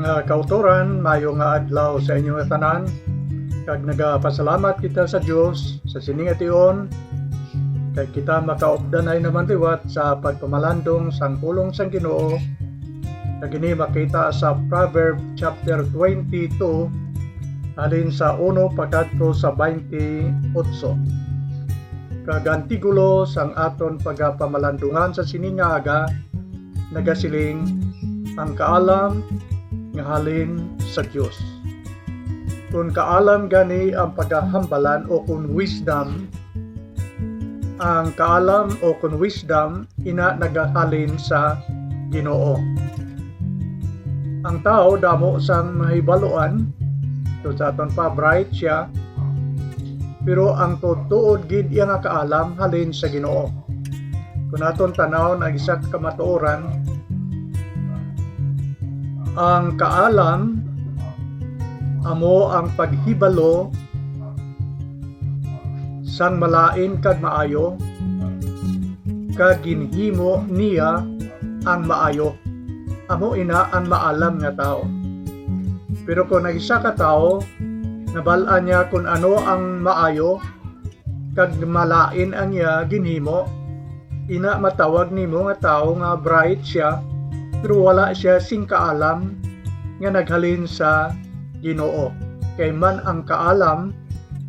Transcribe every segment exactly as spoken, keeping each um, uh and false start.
Nga kautoran, mayo nga adlaw sa inyo nga tanan. Kag nagapasalamat kita sa Dios sa sini nga tion, kag kita makaupdanay naman liwat sa pagpamalandong sang pulong sang Ginoo, kag ini makita sa Proverb chapter twenty-two, halin sa uno pakadto sa twenty-eight. Kag ang titulo sang aton pagapamalandungan sa sini nga aga nagasiling, Ang Kaalam nga Halin sa Dios. Kon kaalam gani ang pagahambalan, o kon wisdom, ang kaalam o kon wisdom, ina nagahalin sa Ginoo. Ang tawo damo sang mahibaluan, so sa aton pa, bright siya, pero ang tuod-tuod gid iya nga kaalam halin sa Ginoo. Kung aton tanawon ang isa ka kamatuoran, ang kaalam amo ang paghibalo sang malain kag maayo, kag ginhimo niya ang maayo. Amo ina ang maalam nga tawo. Pero kung ang isa ka tawo, nabal-an niya kung ano ang maayo, kag malain ang iya ginhimo, ina matawag nimo nga tawo nga bright siya, pero wala siya sing kaalam nga naghalin sa Ginoo, kay man ang kaalam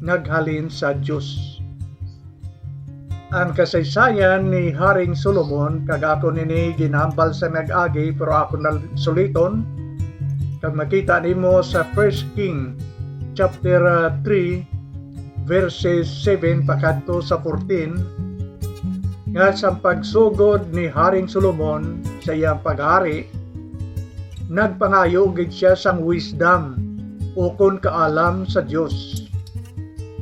naghalin sa Dios. Ang kasaysayan ni Haring Solomon, kag ako nini ginhambal sa nag-agi, pero ako na suliton, kag makita nimo sa First King chapter, ah, three, verses seven pakadto sa fourteen, nga sa pagsugod ni Haring Solomon sa iyang paghari, nagpangayo gid siya sang wisdom, ukon kaalam sa Dios,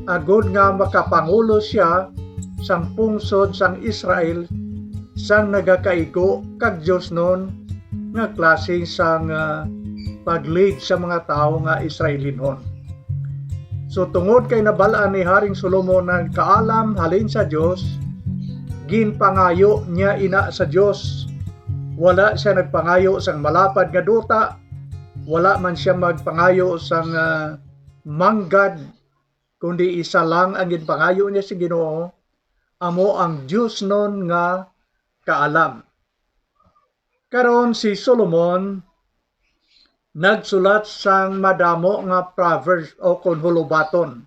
agod nga makapangulo sia sang pungsod sang Israel, sang nagakaigo kag diosnon nga klase sang, ah, pag-lead sa mga tawo nga Israelinhon. So, tungod kay nabal-an ni Haring Solomon ang kaalam halin sa Dios, ginpangayo niya ina sa Dios. Wala sia nagpangayo sang malapad nga duta, wala man sia magpangayo sang, ah, manggad, kundi isa lang ang ginpangayo niya sa Ginoo, amo ang diosnon nga kaalam. Karon si Solomon nagsulat sang madamo nga proverbs o kon hulobaton.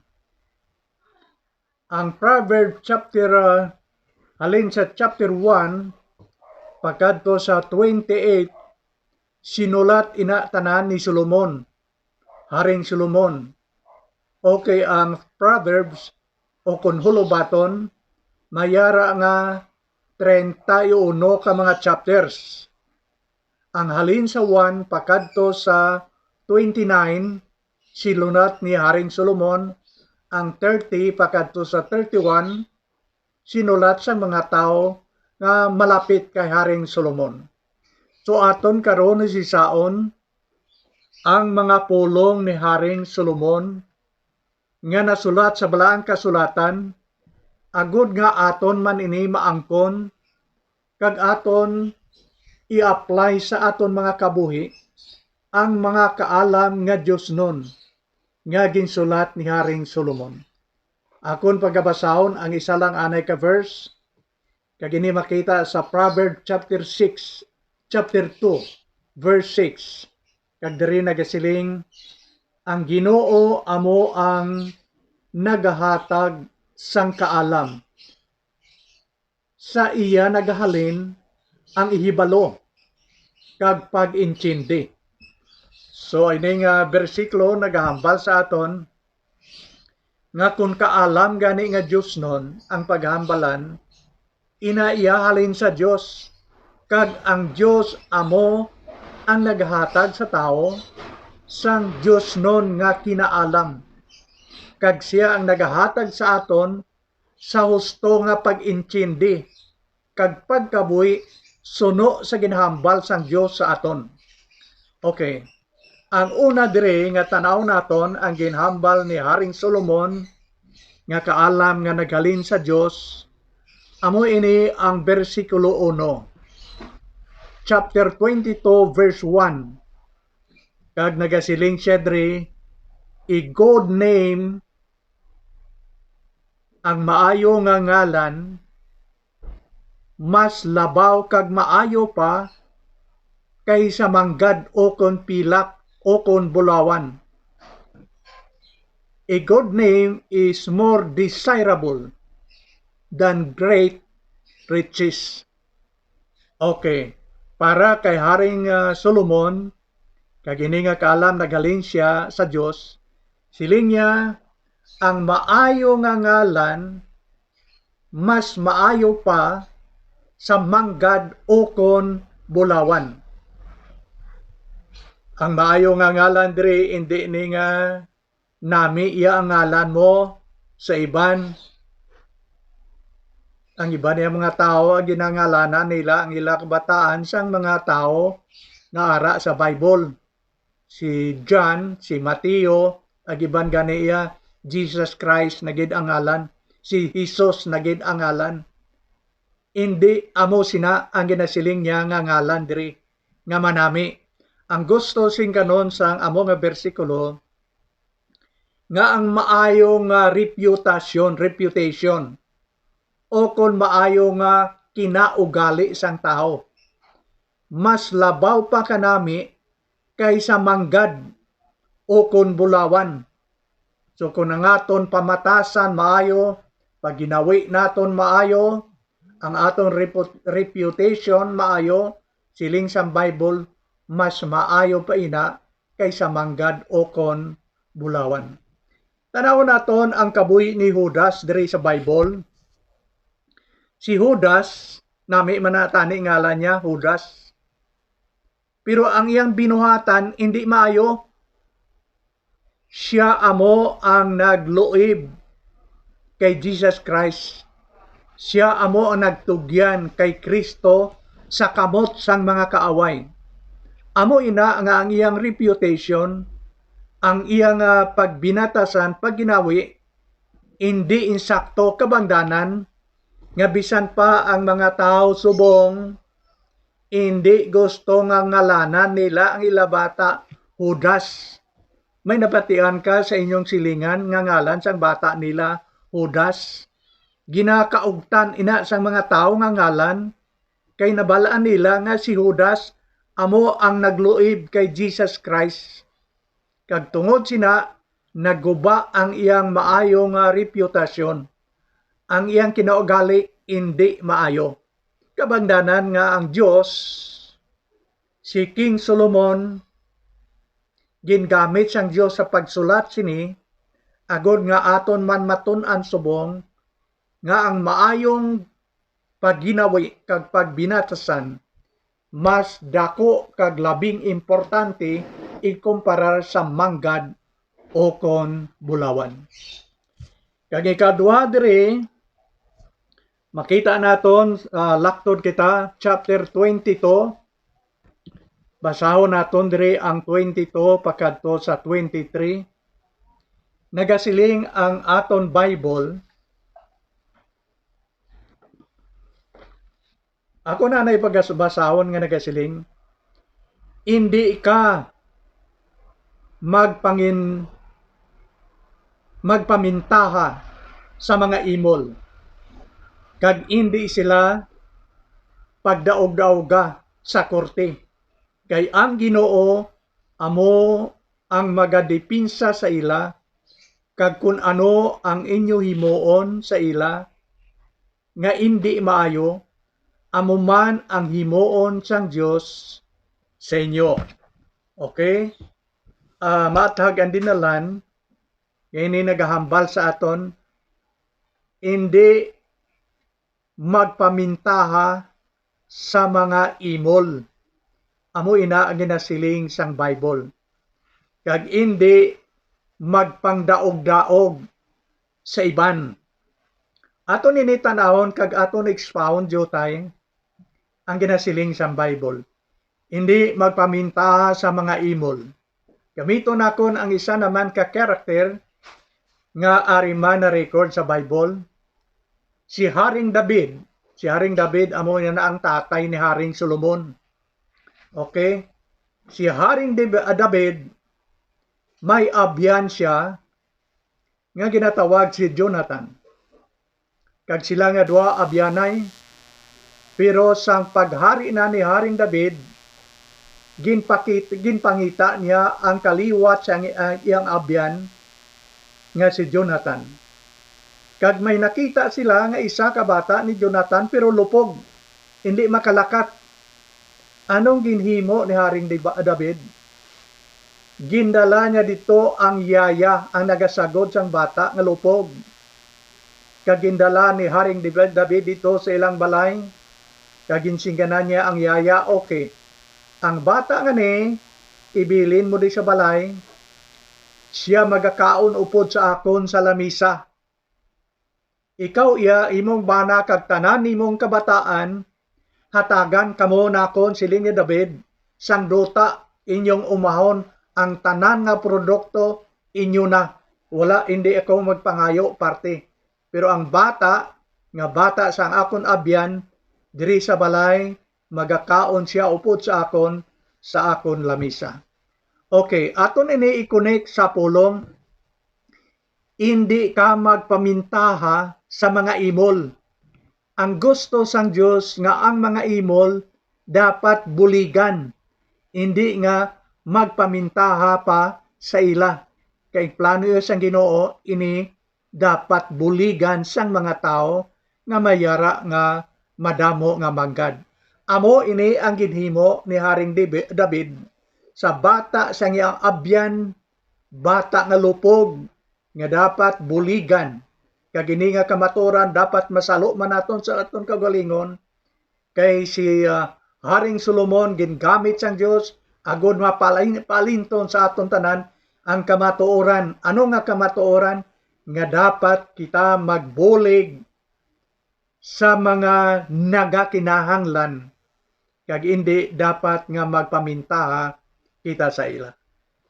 Ang Proverbs chapter, ah, halin sa chapter one pakadto sa twenty-eight, sinulat ina tanan ni Solomon, Haring Solomon. Okay, ang Proverbs o kon hulobaton, may ara nga treinta y uno ka mga chapters. Ang halin sa one pakadto sa twenty-nine, sinulat ni Haring Solomon. Ang thirty pakadto sa thirty-one, sinulat sa mga tawo nga malapit kay Haring Solomon. So, aton karon isisaon ang mga pulong ni Haring Solomon nga nasulat sa Balaan Kasulatan, agod nga aton man ini maangkon kag aton i-apply sa aton mga kabuhi ang mga kaalam nga diosnon nga ginsulat ni Haring Solomon. Akon pagabasahon ang isa lang anay ka verse, kag ini makita sa Proverbs chapter six, chapter two, verse six. Kag diri nagasiling, "Ang Ginoo amo ang nagahatag sang kaalam. Sa iya nagahalin ang ihibalo kag pag-intindi." So, ini nga bersikulo nagahambal sa aton nga kon kaalam gani nga diosnon ang paghambalan, ina iya halin sa Dios, kag ang Dios amo ang naghatag sa tawo sang diosnon nga kinaalam, kag sia ang nagahatag sa aton sa husto nga pag-intindi kag pagkabuhi suno sa ginhambal sang Dios sa aton. Okay. Ang una diri nga tan-aw naton ang ginhambal ni Haring Solomon nga kaalam nga naghalin sa Dios, amo ini ang bersikulo uno, chapter twenty-two, verse one. Kag nagasiling siya diri, a good name, ang maayo nga ngalan, mas labaw kag maayo pa kaysa manggad ukon pilak ukon bulawan. A good name is more desirable than great riches. Okay, para kay Haring, ah, Solomon, kag ini nga kaalam naghalin siya sa Dios, siling niya, ang maayo nga ngalan mas maayo pa sa manggad ukon bulawan. Ang maayo nga ngalan diri, indi ni nga nami iya ang ngalan mo sa iban. Ang iban niya mga tawo, ang ginangalanan nila ang ila kabataan sang mga tawo nga ara sa Bible. Si John, si Mateo, ang iban gani iya, Jesus Christ na gid ang ngalan. Si Jesus na gid ang ngalan. Indi amo sina ang ginasiling niya nga ngalan diri, nga manami. Ang gusto sing kanon sang amo nga bersikulo, nga ang maayo nga reputasyon, reputation, o kon maayo nga kinaugali sang tawo, mas labaw pa kanami kaysa manggad o kon bulawan. So, kung ang aton pamatasan maayo, pagginawi naton maayo, ang aton repu-, reputation maayo, siling sang Bible, mas maayo pa ina kaysa manggad o kon bulawan. Tanawon naton ang kabuhi ni Judas diri sa Bible. Si Judas, nami man na tani ngalan niya, Judas. Pero ang iyang binuhatan indi maayo. Sia amo ang nagluib kay Jesus Christ. Sia amo ang nagtugyan kay Cristo sa kamot sang mga kaaway. Amo ina nga ang iyang reputation, ang iyang, ah, pagbinatasan, pagginawi, indi insakto, kabangdanan nga bisan pa ang mga tawo subong indi gusto nga ngalanan nila ang ila bata Judas. May nabatian ka sa inyong silingan nga ngalan sang bata nila Judas? Ginakaugtan ina sang mga tawo nga ngalan, kay nabal-an nila nga si Judas amo ang nagluib kay Jesus Christ. Kag tungod sina, naguba ang iyang maayo nga reputasyon. Ang iyang kinaugali indi maayo. Kabangdanan nga ang Dios, si King Solomon, gingamit sang Dios sa pagsulat sini, agod nga aton man matun-an subong nga ang maayong pagginawi kag pagbinatasan mas dako kag labing importante ikumparar sa manggad o kon bulawan. Kag ikaduha diri, makita naton, ah, laktod kita, chapter twenty-two. Basahon naton diri ang twenty-two pakadto sa twenty-three. Nagasiling ang aton Bible, ako na nay pagasbasahon nga nagasiling, "Indi ka magpangin-, magpamintaha sa mga imol, kag indi sila pagdaog-daoga sa korte, kay ang Ginoo amo ang magadipinsa sa ila, kag kun ano ang inyo himuon sa ila nga indi maayo, amo man ang himuon sang Dios sa inyo." Okay? Ah, matag ang dinalan, nga ini nagahambal sa aton, indi magpamintaha sa mga imol. Amo ina ang ginasiling sang Bible. Kag indi magpangdaog-daog sa iban. Aton ini tan-awon kag aton expound, diutay, ang ginasiling sang Bible. Indi magpamintaha sa mga imol. Gamiton nakon ang isa naman ka character nga ari man na-record sa Bible, si Haring David. Si Haring David amo na ang tatay ni Haring Solomon. Okay? Si Haring Dib-, David, may abyan siya nga ginatawag si Jonathan. Kag sila nga duha abyanay, pero sang paghari na ni Haring David, ginpakit-, ginpangita niya ang kaliwat sang, ang iyang abyan nga si Jonathan. Kag may nakita sila nga isa ka bata ni Jonathan, pero lupog, indi makalakat. Anong ginhimo ni Haring Diba-, David? Gindala niya didto ang yaya, ang nagasagod sang bata nga lupog. Kag gindala ni Haring David, David didto sa ilang balay. Kag ginsingganan niya ang yaya, "Okay, ang bata nga ni, ibilin mo di sa balay. Siya magakaon upod sa akon sa lamisa. Ikaw iya, imong bana, kag tanan nimong kabataan, hatagan kamo nakon," siling ni David, "sang duta inyong umahon, ang tanan nga produkto inyo na. Wala, indi ako magpangayo parte. Pero ang bata, nga bata sang akon abyan, diri sa balay, magakaon siya upod sa akon, sa akon lamisa." Okay, aton ini i-connect sa pulong, "Indi ka magpamintaha sa mga imol." Ang gusto sang Dios nga ang mga imol dapat buligan, indi nga magpamintaha pa sa ila. Kay plano sang Ginoo ini dapat buligan sang mga tawo nga may yara nga madamo nga manggad. Amo ini ang ginhimo ni Haring Dibi-, David sa bata sang iyang abyan, bata nga lupog, nga dapat buligan. Kag ini nga kamatuoran dapat masalo man naton sa aton kaugalingon, kay si, ah, Haring Solomon gingamit sang Dios agud mapalin-, palinton sa aton tanan ang kamatuoran. Ano nga kamatuoran? Nga dapat kita magbulig sa mga nagakinahanglan, kag indi dapat nga magpamintaha kita sa ila.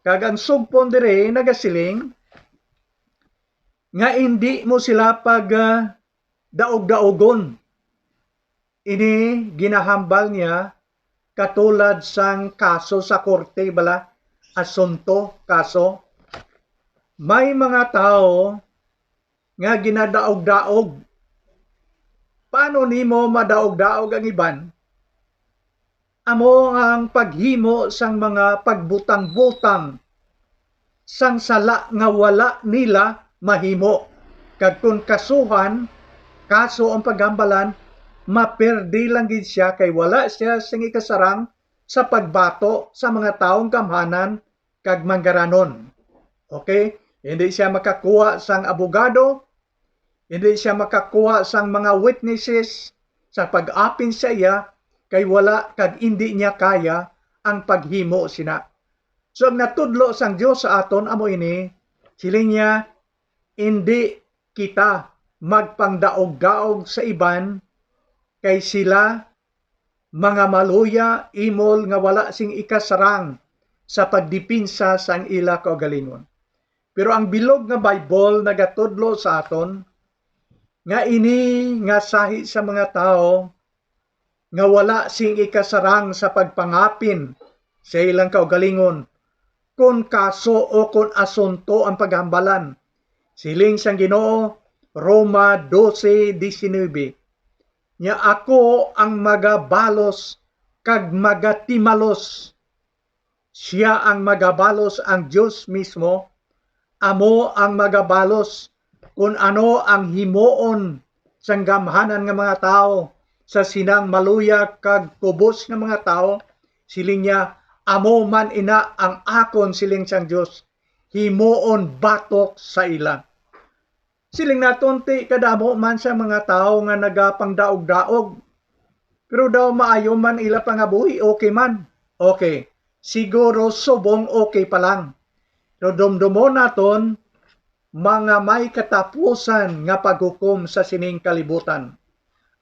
Kag ang sugpon diri nagasiling nga indi mo sila pag, ah, daog-daogon. Ini ginahambal niya katulad sang kaso sa korte bala, asunto, kaso. May mga tawo nga ginadaog-daog. Paano nimo madaog-daog ang iban? Amo ang paghimo sang mga pagbutang-butang sang sala nga wala nila mahimo. Kag kon kasuhan, kaso ang paghambalan, maperde lang gid sia kay wala sia sing ikasarang sa pagbato sa mga taong gamhanan kag manggaranon. Okay? Hindi siya makakuha sang abogado, hindi siya makakuha sang mga witnesses sa pag-apin sa iya, kay wala kag indi niya kaya ang paghimo sina. So, ang natudlo sang Dios sa aton amo ini, siling niya, "Indi kita magpangdaog-daog sa iban, kay sila mga maluya, imol nga wala sing ikasarang sa pagdepensa sang ila kaugalingon." Pero ang bilog nga Bible nagatudlo sa aton nga ini nga sahi sa mga tawo nga wala sing ikasarang sa pagpangapin sa ilang kaugalingon, kon kaso o kon asunto ang paghambalan. Siling sang Ginoo, Roma doce diecinuebe, niya, "Ako ang magabalos kag magatimalos." Siya ang magabalos, ang Dios mismo amo ang magabalos kon ano ang himuon sang gamhanan nga mga tawo sa sinang maluya kag kubos nga mga tawo. Siling niya, "Amo man ina ang akon," siling sang Dios, "himuon batok sa ila." Siling naton, ti kadamo man sa mga tawo nga nagapangdaog-daog. Pero daw maayo man ila pangabuhi, okay man. Okay, siguro subong okay pa lang. Pero dumdumon naton, mga may katapusan nga paghukom sa sining kalibutan.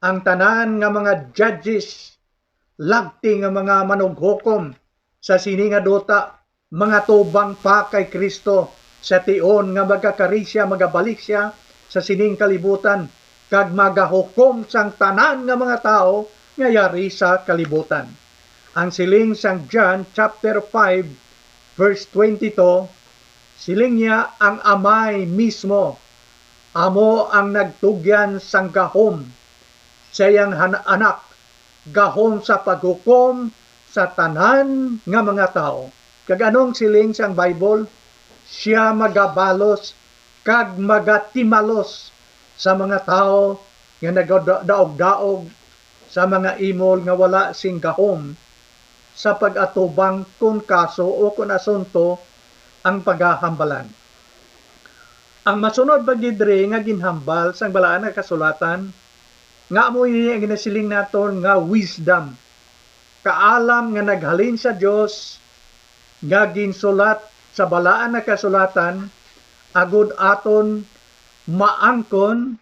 Ang tanan nga mga judges, lagti nga mga manughukom sa sini nga duta, mga tubang pa kay Cristo, sa tion nga magakari sia, magabalik sia sa sining kalibutan, kag magahukom sang tanan nga mga tawo nga yari sa kalibutan. Ang siling sang John chapter five, verse twenty-two, siling niya, "Ang Amay mismo amo ang nagtugyan sang gahom sa iyang han-, Anak, gahom sa paghukom sa tanan nga mga tawo." Kag anong siling sang Bible? "Sia magabalos kag magatimalos sa mga tawo nga nagadaog-daog sa mga imol nga wala sing gahom sa pag-atubang kon kaso o kon asunto ang pagahambalan." Ang masunod pa gid diri nga ginhambal sang Balaan nga Kasulatan, nga amo ini ang ginasiling naton nga wisdom, kaalam nga naghalin sa Dios, nga ginsulat sa Balaan nga Kasulatan, agud aton maangkon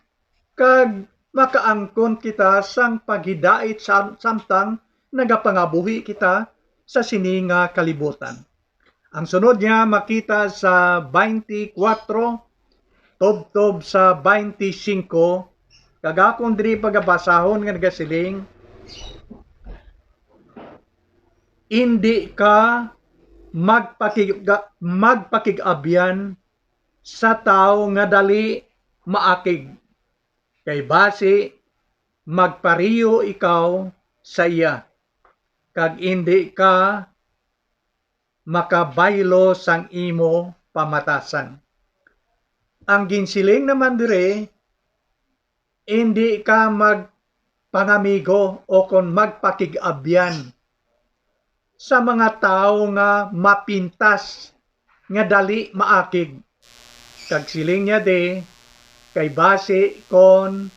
kag makaangkon kita sang paghidait sam-, samtang nagapangabuhi kita sa sini nga kalibutan. Ang sunod niya makita sa twenty-four tubtob sa twenty-five, kag akon diri pagabasahon nga nagasiling, "Indi ka magpakig-, magpakig-abyan sa tawo nga dali maakig, kay basi magpariyo ikaw sa iya, kag indi ka makabaylo sang imo pamatasan." Ang ginsiling naman diri, "Indi ka magpangamigo o kon magpakig-abyan sa mga tawo nga mapintas, nga dali maakig." Kag siling niya di, "Kay basi kon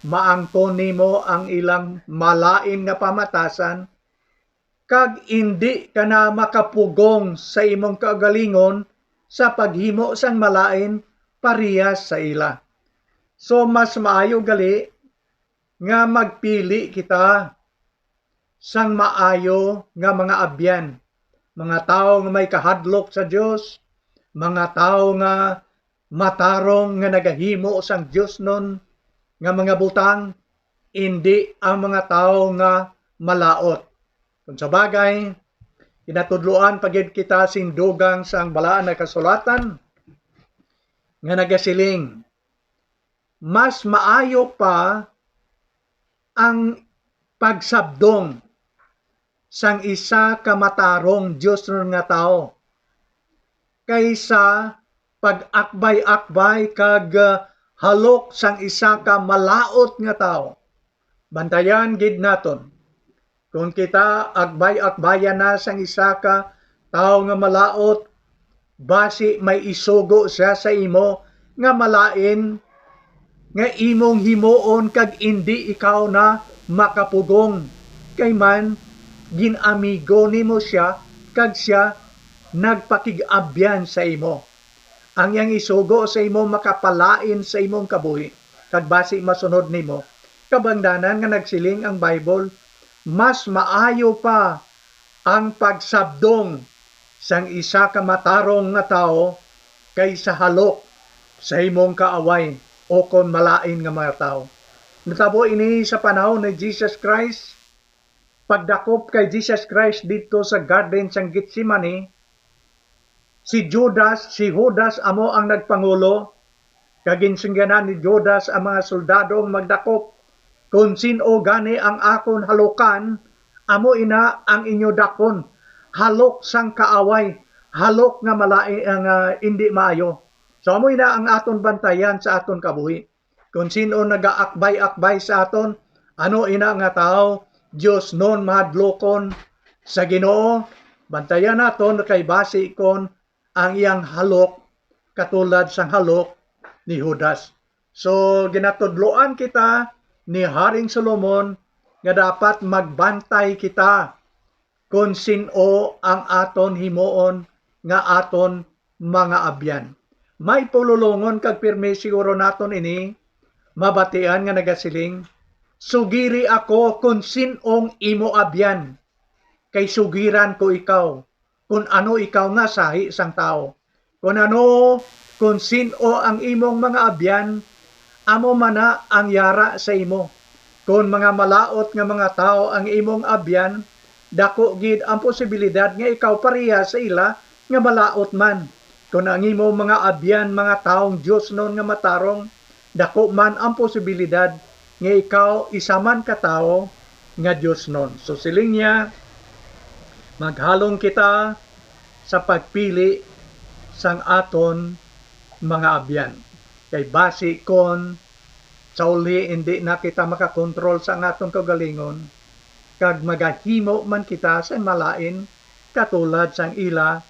maangkon nimo ang ilang malain nga pamatasan, kag indi ka na makapugong sa imong kaugalingon sa paghimo sang malain parehas sa ila." So, mas maayo gali nga magpili kita sang maayo nga mga abyan, mga tawo nga may kahadlok sa Dios, mga tawo nga matarong nga nagahimo sang diosnon nga mga butang, indi ang mga tawo nga malaut. Kon sa bagay, ginatudloan pa gid kita sing dugang sang Balaan nga Kasulatan nga nagasiling, "Mas maayo pa ang pagsabdong sang isa ka matarong diosnon nga tawo kaysa pag-akbay-akbay kag, ah, halok sang isa ka malaut nga tawo." Bantayan gid naton. Kon kita agbay-akbayan na sang isa ka tawo nga malaut, basi may isugo sia sa imo nga malain nga imong himuon, kag indi ikaw na makapugong, kay man gin-amigo nimo sia, kag sia nagpakig-abyan sa imo. Ang iyang isugo sa imo makapalain sa imong kabuhi, kag basi masunod nimo. Kabangdanan nga nagsiling ang Bible, "Mas maayo pa ang pagsabdong sang isa ka matarong nga tawo kaysa halok sa imong kaaway o kon malain nga mga tawo." Natabo ini sa panahon ni Jesus Christ. Pagdakop kay Jesus Christ didto sa garden sang Getsemane, si Judas, si Judas amo ang nagpangulo, kag ginsingganan ni Judas ang mga soldado nga magdakop, "Kon sin-o gani ang akon halukan, amo ina ang inyo dakpon, halok sang kaaway, halok nga malai-, nga indi maayo." So, amo ina ang aton bantayan sa aton kabuhi. Kon sin-o nagaakbay-akbay sa aton, ano ina nga tawo, diosnon mahadlokon sa Ginoo, bantayan naton kay basi kon ang iyang halok katulad sang halok ni Judas. So, ginatudloan kita ni Haring Solomon nga dapat magbantay kita kon sin-o ang aton himuon nga aton mga abyan. May pululongon kag pirme siguro naton ini mabatian nga nagasiling, "Sugiri ako kon sin-ong imo abyan, kay sugiran ko ikaw kon ano ikaw nga sahi sang tawo." Kon ano, kon sin-o ang imong mga abyan, amo man na ang yara sa imo. Kon mga malaut nga mga tawo ang imong abyan, dako gid ang posibilidad nga ikaw pareha sa ila nga malaut man. Kon ang imo mga abyan, mga taong diosnon nga matarong, dako man ang posibilidad nga ikaw isa man ka tawo nga diosnon. So, siling niya, maghalong kita sa pagpili sang aton mga abyan. Kay basi kon sa uli hindi na kita makakontrol sa aton kaugalingon, kag magahimo man kita sa malain katulad sang ila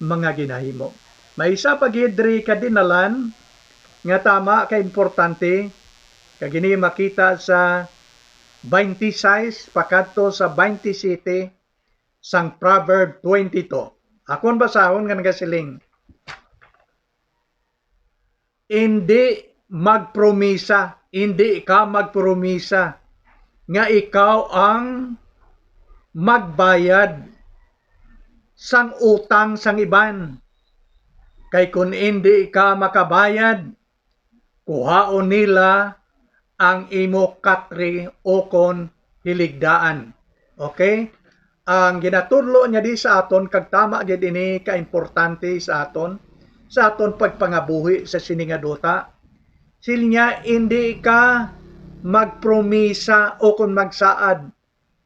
mga ginahimo. May isa pa gid diri ka dinalan nga tama ka importante, kag ini makita sa twenty-six pakadto sa twenty-seven sang Proverb twenty-two. Akon basahon nga nagasiling, "Indi magpromisa, indi ka magpromisa nga ikaw ang magbayad sang utang sang iban. Kay kun indi ka makabayad, kuhaon nila ang imo katre ukon hiligdaan." Okay? Ang ginatudlo niya di sa aton, kag tama gid ini ka importante sa aton, sa aton pagpangabuhi sa sini nga duta. Siling niya, "Indi ka magpromisa ukon magsaad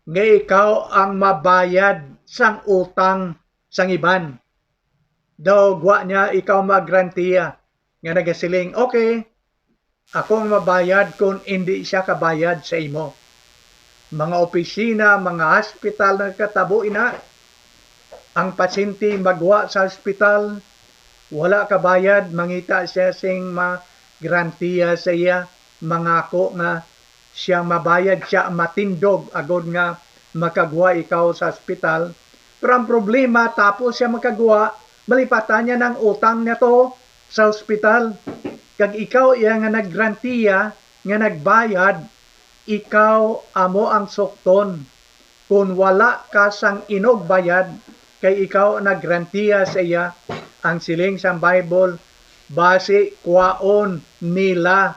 nga ikaw ang mabayad sang utang sang iban." Daw gwa niya ikaw maggarantiya nga nagasiling, "Okay, ako ang mabayad kon indi siya kabayad sa imo." Mga opisina, mga hospital, nagkatabo ina. Ang pasyente magwa sa hospital, wala kabayad, mangita siya sing ma-, garantiya sa iya, mangako nga siya mabayad, siya ang matindog agod nga makagwa ikaw sa hospital. Pero ang problema, tapos siya makagwa, malipatan niya ng utang niya to sa hospital. Kag ikaw iya nga naggarantiya nga nagbayad, ikaw amo ang sukton. Kon wala ka sang inugbayad, kay ikaw naggarantiya sa iya. Ang siling sang Bible, "Basi kwaon nila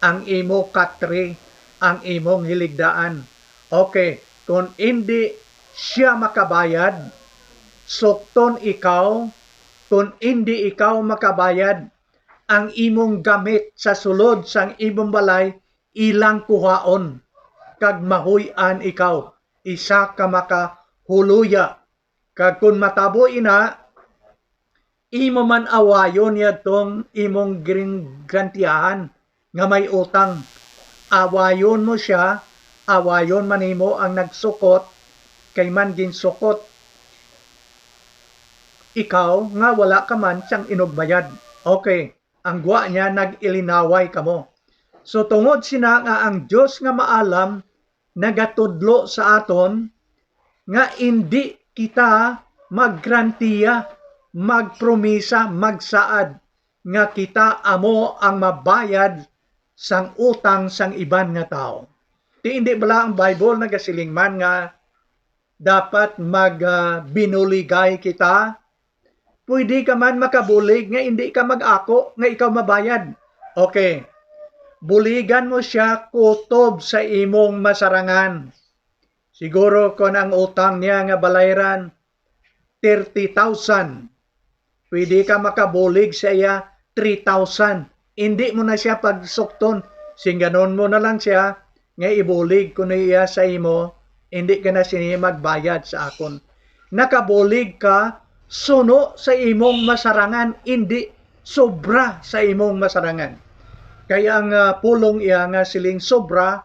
ang imo katre, ang imong hiligdaan." Okay, kon indi siya makabayad, sukton ikaw. Kon indi ikaw makabayad, ang imong gamit sa sulod sang imong balay ilang kuhaon, kag mahuy-an ikaw, isa ka makahuluya. Kag kon matabo ina, imo man awayon yadtong imong gin-, garantiyahan nga may utang. Awayon mo sia, awayon man nimo ang nagsukot, kay man ginsukot ikaw nga wala ka man siyang inugbayad. Okay, ang gwa niya, nag-ilinaway kamo. So, tungod sina nga ang Dios nga maalam nagatudlo sa aton nga indi kita maggarantiya, magpromisa, magsaad nga kita amo ang mabayad sang utang sang iban nga tawo. Ti indi bala ang Bible nagasiling man nga dapat mag, ah, binuligay kita? Pwede ka man makabulig nga indi ka mag-ako nga ikaw mabayad. Okay. Buligan mo siya kutob sa imong masarangan. Siguro kon ang utang niya nga balayran, thirty thousand, pwede ka makabulig sa iya three thousand. Indi mo na siya pagsukton. Singganon mo na lang siya nga ibulig kuno iya sa imo, indi ka na sini magbayad sa akon. Nakabulig ka suno sa imong masarangan, indi sobra sa imong masarangan. Kay ang, ah, pulong iya nga siling sobra,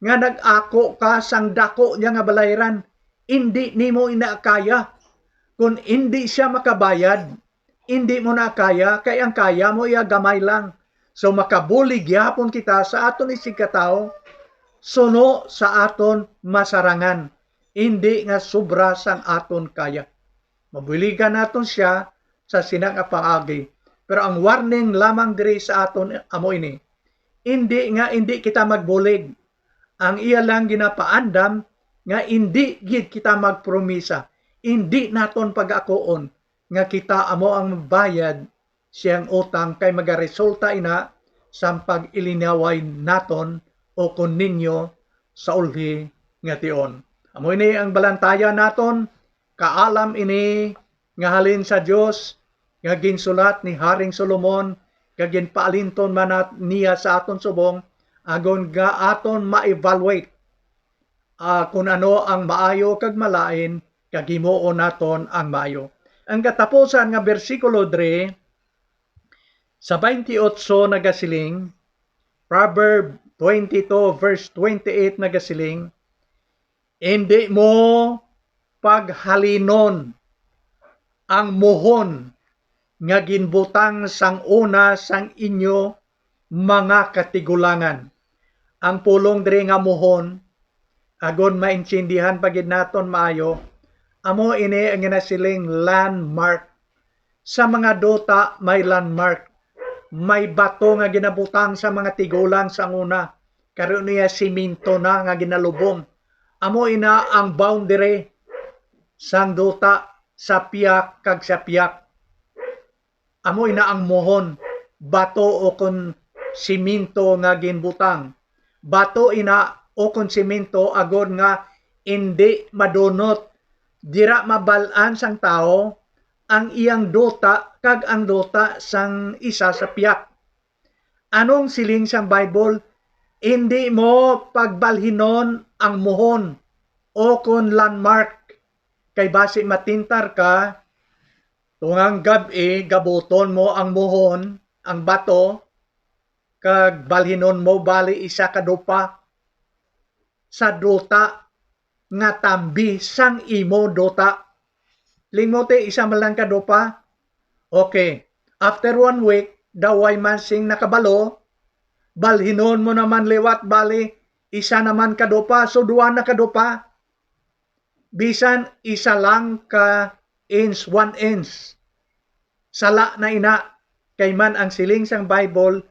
nga nag-ako ka sang dako niya nga balayran, indi nimo ina kaya. Kon indi siya makabayad, indi mo na kaya, kay ang kaya mo iya gamay lang. So, makabulig gyapon kita sa aton isigkatawo suno sa aton masarangan, indi nga sobra sang aton kaya. Mabuligan naton sia sa sina nga paagi. Pero ang warning lamang diri sa aton amo ini. Indi nga indi kita magbulig. Ang iya lang ginapaandam nga indi gid kita magpromisa. Indi naton pag-akoon nga kita amo ang magbayad siyang utang, kay magaresulta ina sang pag-ilinaway naton o kon ninyo sa ulhi nga tion. Amo ini ang balantayan naton, kaalam ini nga halin sa Dios, nga ginsulat ni Haring Solomon, nga ginpaalinton man nat-, niya sa aton subong, agon nga aton ma-evaluate, ah, kun ano ang maayo kag malain, kag himuon naton ang maayo. Ang katapusan nga bersikulo diri sa twenty-eight nagasiling, Proverb twenty-two verse twenty-eight nagasiling, "Indi mo paghalinon ang muhon nga ginbutang sang una sang inyo mga katigulangan." Ang pulong diri nga muhon, agon maintindihan pa gid naton maayo, amo ini ang ginasiling landmark. Sa mga duta may landmark. May bato nga ginabutang sa mga tigulang sang una, karon niya siminto na nga ginalubong. Amo ina ang boundary sang duta sa piyak kag sa piyak. Amo ina ang muhon, bato ukon siminto nga ginbutang. Bato ina ukon siminto agod nga indi madunot. Dira mabal-an sang tawo ang iyang duta kag ang duta sang isa sa piyak. Anong siling sang Bible? Indi mo pagbalhinon ang muhon ukon landmark, kay basi matintar ka. Tungang gab-i, gabuton mo ang muhon, ang bato, kag balhinon mo bali isa ka dupa sa duta nga tambi sang imo duta. Lingmuti, isa man lang ka dupa. Okay. After one week, daw way man sing nakabalo, balhinon mo naman liwat, bali, isa naman ka dupa, so duwa na ka dupa. Bisan isa lang ka inch, one inch. Sala na ina, kay man ang siling sang Bible,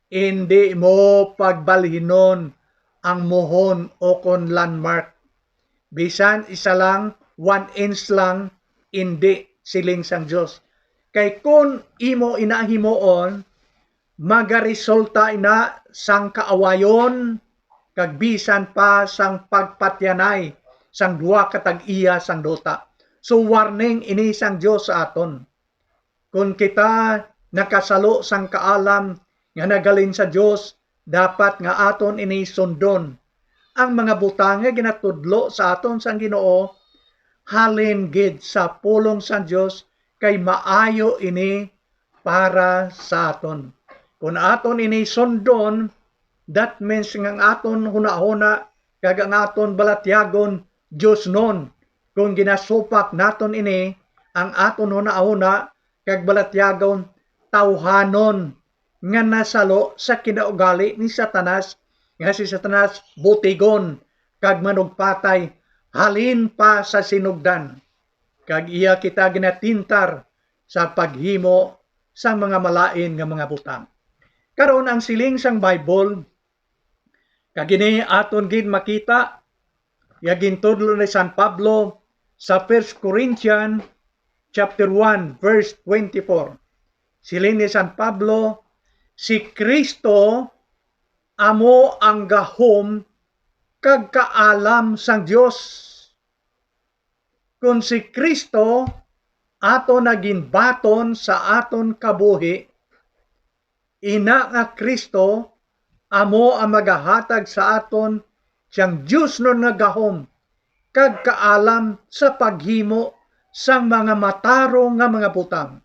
"Indi mo pagbalhinon ang muhon ukon landmark." Bisan isa lang, one inch lang, indi, siling sang Dios. Kay kun imo ina himuon, magaresulta ina sang kaawayon, kag bisan pa sang pagpatyanay sang duha ka tag-iya sang duta. So, warning ini sang Dios sa aton. Kon kita nakasalo sang kaalam nga naghalin sa Dios, dapat nga aton ini sundon. Ang mga butang nga ginatudlo sa aton sang Ginoo, halin gid sa pulong sang Dios, kay maayo ini para sa aton. Kon aton ini sundon, that means nga ang aton hunahuna kag ang aton balatyagon diosnon. Kon ginasupak naton ini, ang aton hunahuna kag balatyagon tawhanon nga nasalo sa kinaugali ni Satanas, nga si Satanas butigon kag manugpatay halin pa sa sinugdan, kag iya kita ginatintar sa paghimo sang mga malain nga mga butang. Karon, ang siling sang Bible, kag ini aton gid makita, nga gintudlo ni San Pablo sa First Corinthians chapter one, verse twenty-four. Siling ni San Pablo, "Si Cristo amo ang gahom kag kaalam sang Dios." Kon si Cristo aton na ginbaton sa aton kabuhi, ina nga Cristo amo ang magahatag sa aton siyang diosnon nga gahom kag kaalam sa paghimo sang mga matarong nga mga butang.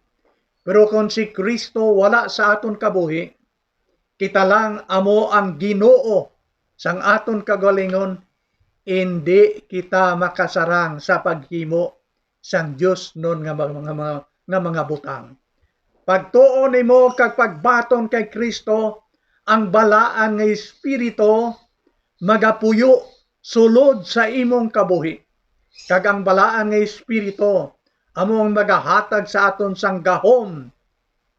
Pero kon si Cristo wala sa aton kabuhi, kita lang amo ang Ginoo sang aton kagalingon, indi kita makasarang sa paghimo sang diosnon nga mga, nga mga, nga mga butang. Pagtuo nimo kag pagbaton kay Cristo, ang balaan nga Espiritu magapuyo sulod sa imong kabuhi. Kag ang balaan nga Espiritu amo ang magahatag sa aton sang gahom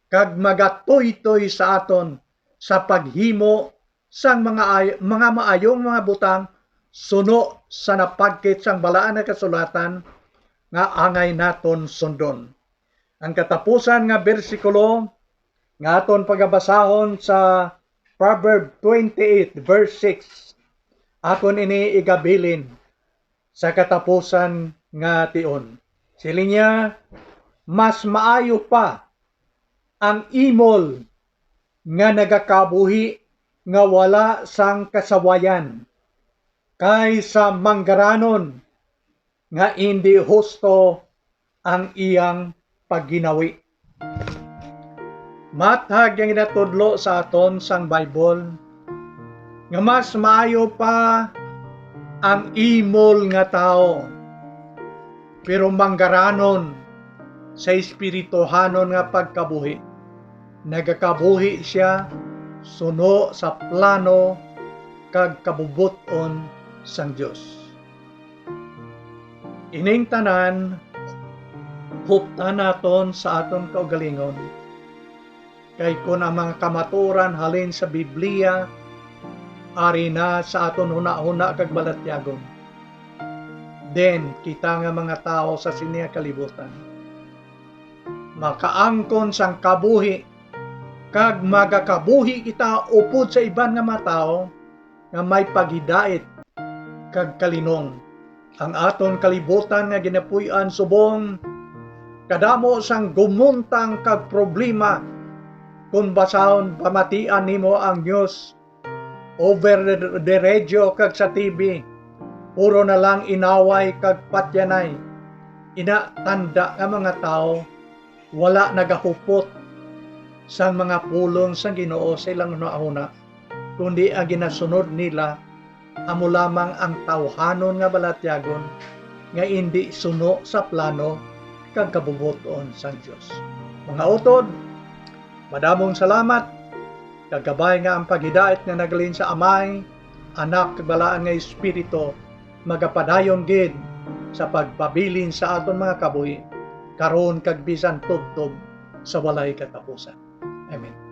kag magatuytoy sa aton sa paghimo sang mga ay-, mga maayong mga butang suno sa napagkit sang Balaan nga Kasulatan nga angay naton sundon. Ang katapusan nga bersikulo nga aton pagabasahon sa Proverb twenty-eight, verse six. Akon ini igabilin. sa katapusan nga tion. Siling niya, "Mas maayo pa ang imol nga nagakabuhi nga wala sang kasawayan, kaysa manggaranon nga indi husto ang iyang pagginawi." Matag ang ginatudlo sa aton sang Bible nga mas maayo pa ang imol nga tawo, pero manggaranon sa espirituhanon nga pagkabuhi. Nagakabuhi sia suno sa plano kag kabubot-on sang Dios. Ining tanan, huptan naton sa aton kaugalingon. Kay kun ang mga kamatuoran halin sa Biblia ari na sa aton hunahuna kag balatyagon, then kita nga mga tawo sa sini nga kalibutan makaangkon sang kabuhi, kag magakabuhi kita upod sa iban nga mga tawo nga may paghidait kag kalinong. Ang aton kalibutan nga ginapuy-an subong kadamo sang gumuntang kag problema. Kon basahon pamatian nimo ang news over the, the radio kag sa T V, puro na lang inaway kag patyanay. Ina, tanda nga mga tawo wala nagahupot sang mga pulong sang Ginoo sa ilang hunahuna, kundi ang ginasunod nila amo lamang ang tawhanon nga balatyagon nga indi suno sa plano kag kabubot-on sang Dios. Mga utod, madamong salamat, kag kabay nga ang paghidait nga naghalin sa Amay, Anak, kag Balaan nga Espiritu magapadayon gid sa pagpabilin sa aton mga kabuhi, karon kag bisan tubtob sa walay katapusan. Amen.